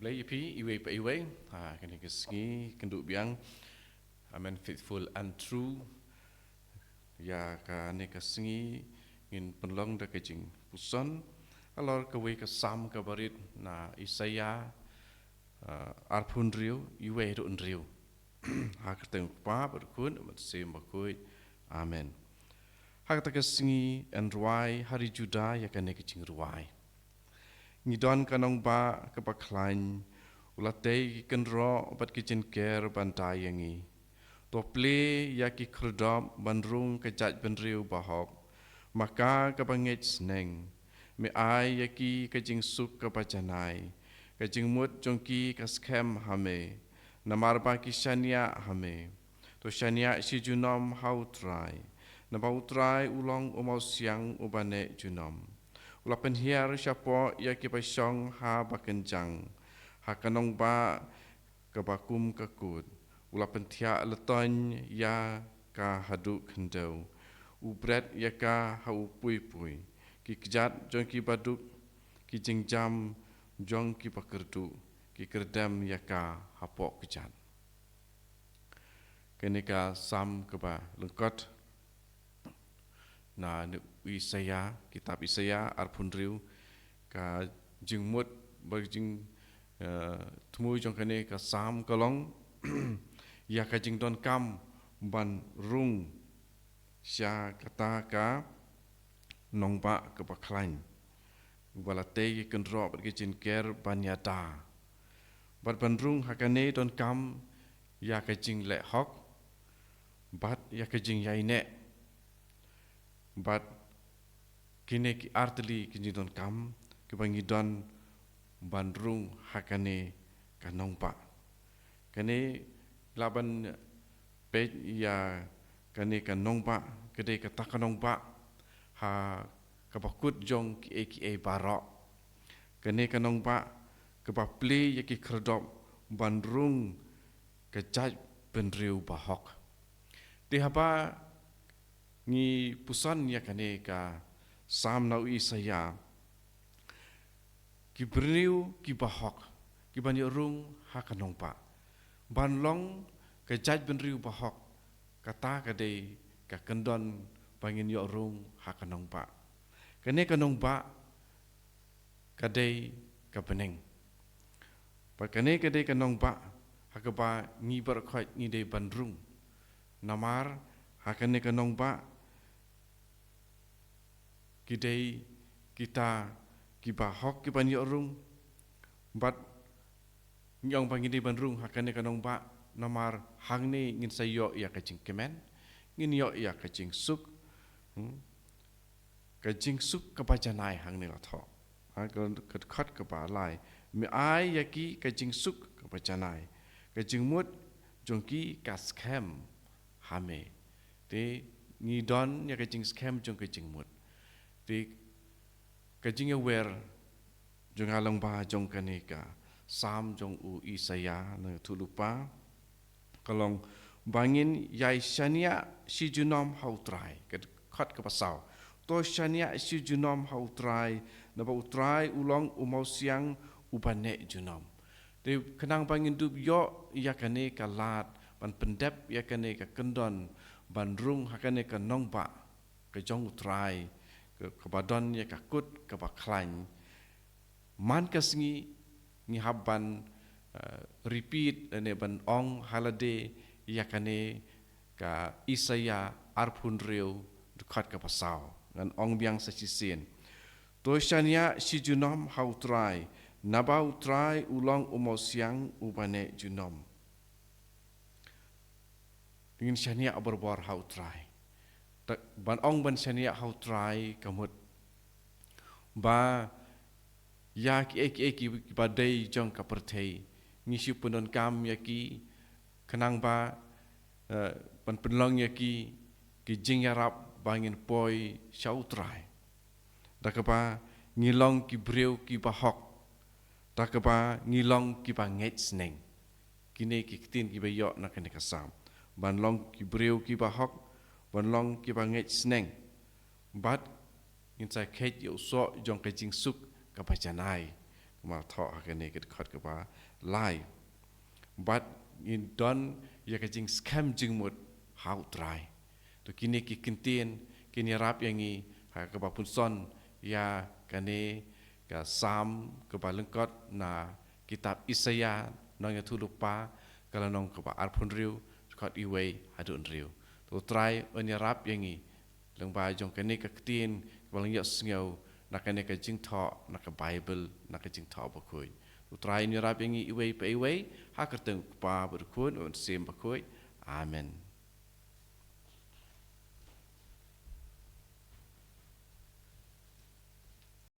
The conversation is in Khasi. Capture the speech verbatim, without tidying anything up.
Ïa phi iwei pa iwei, ha kane ka sngi kynduh biang, Amen, faithful and true. Ïa kane ka sngi ngin pynlong da ka jingpuson halor kawei ka Salm kaba rit na Isaïah, ah, arphew hynriew, iwei haduh hynriew. Ha ka kyrteng u Kpa bad u Khun bad u Mynsiem Bakhuid. Amen. Ha kata ka sngi yn rwai ha ri Judah ïa kane ka jingrwai. Ngi don ka nongbah kaba khlaiñ, u la tei ki kynroh bad ki jynker ban da ïa ngi. To plie ïa ki khyrdop ban rung ka jaitbynriew bahok, ma ka kaba ngeit sneng. Me ai ïa ki ka jingsuk kaba janai, ka jingmut jong ki ka skhem ha me, namar ba ki shaniah ha me. To shaniah shi junom ha u Trai, naba u Trai u long u mawsiang uba neh junom. U la pynhiar shapoh ïa kiba shong ha ba kynjang, ha ka nongbah kaba kum ka kut. U la pynthiah lytoñ ïa ka haduh khyndew, u bret ïa ka ha u pui pui. Ki kjat jong kiba duk, ki jingjam jong kiba kyrduh, ki kyrdem ïa ka hapoh kjat. Kane ka Salm kaba lyngkot na u Isaïah, kitab Isaïah arphew hynriew, ka jingmut ba jing, eh, thmu jong kane ka Salm ka long ïa ka jingdonkam ban rung sha kata ka nongbah kaba khlaiñ, uba la tei ki kynroh bad ki jynker ban ïada. Bad ban rung ha kane donkam ïa ka jingleh hok bad ïa ka jingïaineh. Bad kine ki artylli ki jingdonkam kiba ngi don ban rung ha kane ka nongbah. Kane lah ban peit ïa kane ka nongbah, ka dei kata ka nongbah ha kaba kut jong kiei kiei baroh. Kane ka nongbah kaba plie ïa ki khyrdop ban rung ka jaitbynriew bahok. Te haba ngi puson ïa kane ka Salm na u Isaïah, ki briew kiba hok kiban ïoh rung ha ka nongbah, ban long ka jaitbynriew bahok, kata ka dei ka kyndon ba ngin ïoh rung ha ka nongbah. Kane ka nongbah ka dei ka bneng. Bad kane ka dei ka nongbah ha kaba ngi baroh khoit ngi dei ban rung. Namar ha kane ka nongbah ki dei kita kiba hok kiban ïoh rung. Bad ngi ong ba ngi dei ban rung ha kane ka nongbah namar hangne ngin sa ïoh ïa ka jingkmen, ngin ïoh ïa ka jingsuk. Hmm. Ka jingsuk kaba janai hangne la thoh. Ha, ka, ka dkhot kaba lai. Me ai ïa ki ka jingsuk kaba janai, ka jingmut jong ki ka skhem ha me. Te ngi don ïa ka jingskhem jong ka jingmut. Te ka jingïawer jong nga lyngba jong kane ka Salm jong u Isaïah na thulupa ka long ba ngin ïai shaniah shi junom ha u Trai. Ka dkhot kaba saw. To shaniah shi junom ha u Trai, naba u Trai u long u mawsiang uba neh junom. Te khnang ba ngin dup ïoh ïa kane ka lad ban pyndep ïa kane ka kyndon ban rung ha kane ka nongbah ka jong u Trai, ka, kaba don ïa ka kut kaba khlaiñ. Man ka sngi ngi hap ban, eh, repeat lane ban ong ha lade ïa kane ka Isaïah arphew hynriew dkhot kaba saw. Ngan ong biang sa shisien. To shaniah shi junom ha u Trai, naba u Trai u long u mawsiang uba neh junom. Ngin shaniah barabor ha u Trai. Te ban ong ban shaniah ha u Trai ka mut ba ïa kiei kiei ki, kiba dei jong ka pyrthei ngi shu pyndonkam ïa ki khnang ba, eh, ban pynlong ïa ki ki jingïarap ba ngin poi sha u Trai. Da kaba ngi long ki briew kiba hok, da kaba ngi long kiba ngeit sneng. Kine ki ktien kiba ïoh na kane ka Salm. Ban long ki briew kiba hok, ban long kiba ngeit sneng. Bad ngin sa kheit ïa u soh jong ka jingsuk kaba janai. Nga thoh ha kane ka dkhot kaba lai. Bad ngin don ïa ka jingskhem jingmut ha U Trai. To kine ki kyntien kin ïarap ïa ngi ha kaba pynsan ïa kane ka Salm kaba lyngkot na kitab Isaïah nongïathuhlypa ka lynnong kaba arphew hynriew, dkhot uwei haduh hynriew. To U Trai un ïarap ïa ngi lyngba jong kane ka ktien kaba la ïohsngew na kane ka jingthoh na ka Baibl, na ka Jingthoh Bakhuid. To U Trai un ïarap ïa ngi iwei pa iwei ha ka kyrteng U Kpa bad U Khun bad U Mynsiem Bakhuid. Amen.